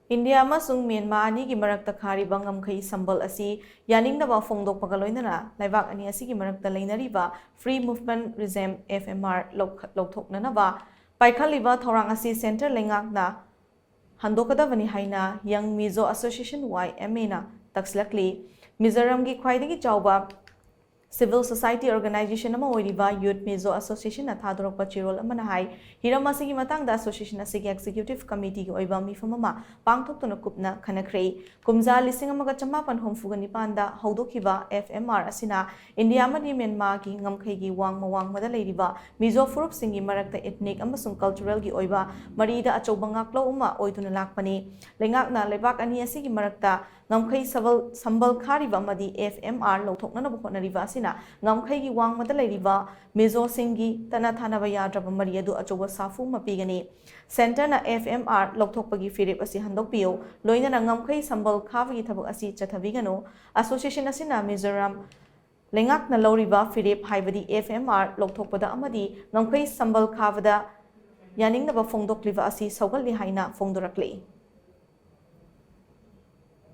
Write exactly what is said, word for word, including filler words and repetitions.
India ꯑꯃꯁꯨꯡ Myanmar ꯑꯅꯤꯒꯤ ꯃꯔꯛꯇ ꯈꯥꯔꯤꯕ ꯉꯝꯈꯩ ꯁꯝꯕꯜ ꯑꯁꯤ ꯌꯥꯅꯤꯡꯗꯕ ꯐꯣꯡꯗꯣꯛꯄꯒ ꯂꯣꯏꯅꯅ ꯂꯩꯕꯥꯛ ꯑꯅꯤ ꯑꯁꯤꯒꯤ ꯃꯔꯛꯇ ꯂꯩꯅꯔꯤꯕ Free Movement Regime, F M R, ꯂꯧꯈꯠ-, ꯂꯧꯊꯣꯛꯅꯅꯕ ꯄꯥꯏꯈꯠꯂꯤꯕ ꯊꯧꯔꯥꯡ ꯑꯁꯤ centre ꯂꯩꯉꯥꯛꯅ ꯍꯟꯗꯣꯛꯀꯗꯕꯅꯤ ꯍꯥꯏꯅ Young Mizo Association, Y M A ꯅ ꯇꯛꯁꯤꯜꯂꯛꯂꯤ꯫ ꯃꯤꯖꯣꯔꯥꯝꯒꯤ ꯈ꯭ꯋꯥꯏꯗꯒꯤ ꯆꯥꯎꯕ civil society organisation ꯑꯃ ꯑꯣꯏꯔꯤꯕ Youth Mizo Association ꯅ ꯊꯥꯗꯣꯔꯛꯄ ꯆꯦꯔꯣꯜ ꯑꯃꯅ ꯍꯥꯏ, ꯍꯤꯔꯝ ꯑꯁꯤꯒꯤ ꯃꯇꯥꯡꯗ association ꯑꯁꯤꯒꯤ executive committee ꯒꯤ ꯑꯣꯏꯕ ꯃꯤꯐꯝ ꯑꯃ ꯄꯥꯡꯊꯣꯛꯇꯨꯅ ꯀꯨꯞꯅ ꯈꯟꯅꯈ꯭ꯔꯦ꯫ ꯀꯨꯝꯖꯥ ꯂꯤꯁꯤꯡ ꯑꯃꯒ ꯆꯃꯥꯄꯟ ꯍꯨꯝꯐꯨꯒ ꯅꯤꯄꯥꯟꯗ ꯍꯧꯗꯣꯛꯈꯤꯕ F M R ꯑꯁꯤꯅ ꯏꯟꯗꯤꯌꯥ ꯑꯃꯗꯤ ꯃ꯭ꯌꯥꯟꯃꯥꯔꯒꯤ ꯉꯝꯈꯩꯒꯤ ꯋꯥꯡꯃ ꯋꯥꯡꯃꯗ ꯂꯩꯔꯤꯕ ꯃꯤꯖꯣ ꯐꯨꯔꯨꯞꯁꯤꯡꯒꯤ ꯃꯔꯛꯇ ethnic ꯑꯃꯁꯨꯡ cultural ꯒꯤ ꯑꯣꯏꯕ ꯃꯔꯤꯗ ꯑꯆꯧꯕ ꯉꯥꯛꯂꯧ ꯑꯃ ꯑꯣꯏꯗꯨꯅ ꯂꯥꯛꯄꯅꯤ꯫ ꯂꯩꯉꯥꯛꯅ ꯂꯩꯕꯥꯛ ꯑꯅꯤ ꯑꯁꯤꯒꯤ ꯃꯔꯛꯇ ꯉꯝꯈꯩ ꯁꯕꯜ-, ꯁꯝꯕꯜ ꯈꯥꯔꯤꯕ ꯑꯃꯗꯤ F M R ꯂꯧꯊꯣꯛꯅꯅꯕ ꯍꯣꯠꯅꯔꯤꯕ ꯑꯁꯤꯅ ꯉꯝꯈꯩꯒꯤ ꯋꯥꯡꯃꯗ ꯂꯩꯔꯤꯕ ꯃꯤꯖꯣꯁꯤꯡꯒꯤ ꯇꯠꯅ ꯊꯥꯅꯕ ꯌꯥꯗ꯭ꯔꯕ ꯃꯔꯤ ꯑꯗꯨ ꯑꯆꯧꯕ ꯁꯥꯐꯨ ꯑꯃ ꯄꯤꯒꯅꯤ꯫ Centre ꯅ F M R ꯂꯧꯊꯣꯛꯄꯒꯤ ꯐꯤꯔꯦꯞ ꯑꯁꯤ ꯍꯟꯗꯣꯛꯄꯤꯌꯨ, ꯂꯣꯏꯅꯅ ꯉꯝꯈꯩ ꯁꯝꯕꯜ ꯈꯥꯕꯒꯤ ꯊꯕꯛ ꯑꯁꯤ ꯆꯠꯊꯕꯤꯒꯅꯨ꯫ Association ꯑꯁꯤꯅ ꯃꯤꯖꯣꯔꯥꯝ ꯂꯩꯉꯥꯛꯅ ꯂꯧꯔꯤꯕ ꯐꯤꯔꯦꯞ, ꯍꯥꯏꯕꯗꯤ F M R ꯂꯧꯊꯣꯛꯄꯗ ꯑꯃꯗꯤ ꯉꯝꯈꯩ ꯁꯝꯕꯜ ꯈꯥꯕꯗ ꯌꯥꯅꯤꯡꯗꯕ ꯐꯣꯡꯗꯣꯛꯂꯤꯕ ꯑꯁꯤ ꯁꯧꯒꯠꯂꯤ ꯍꯥꯏꯅ ꯐꯣꯡꯗꯣꯔꯛꯂꯤ꯫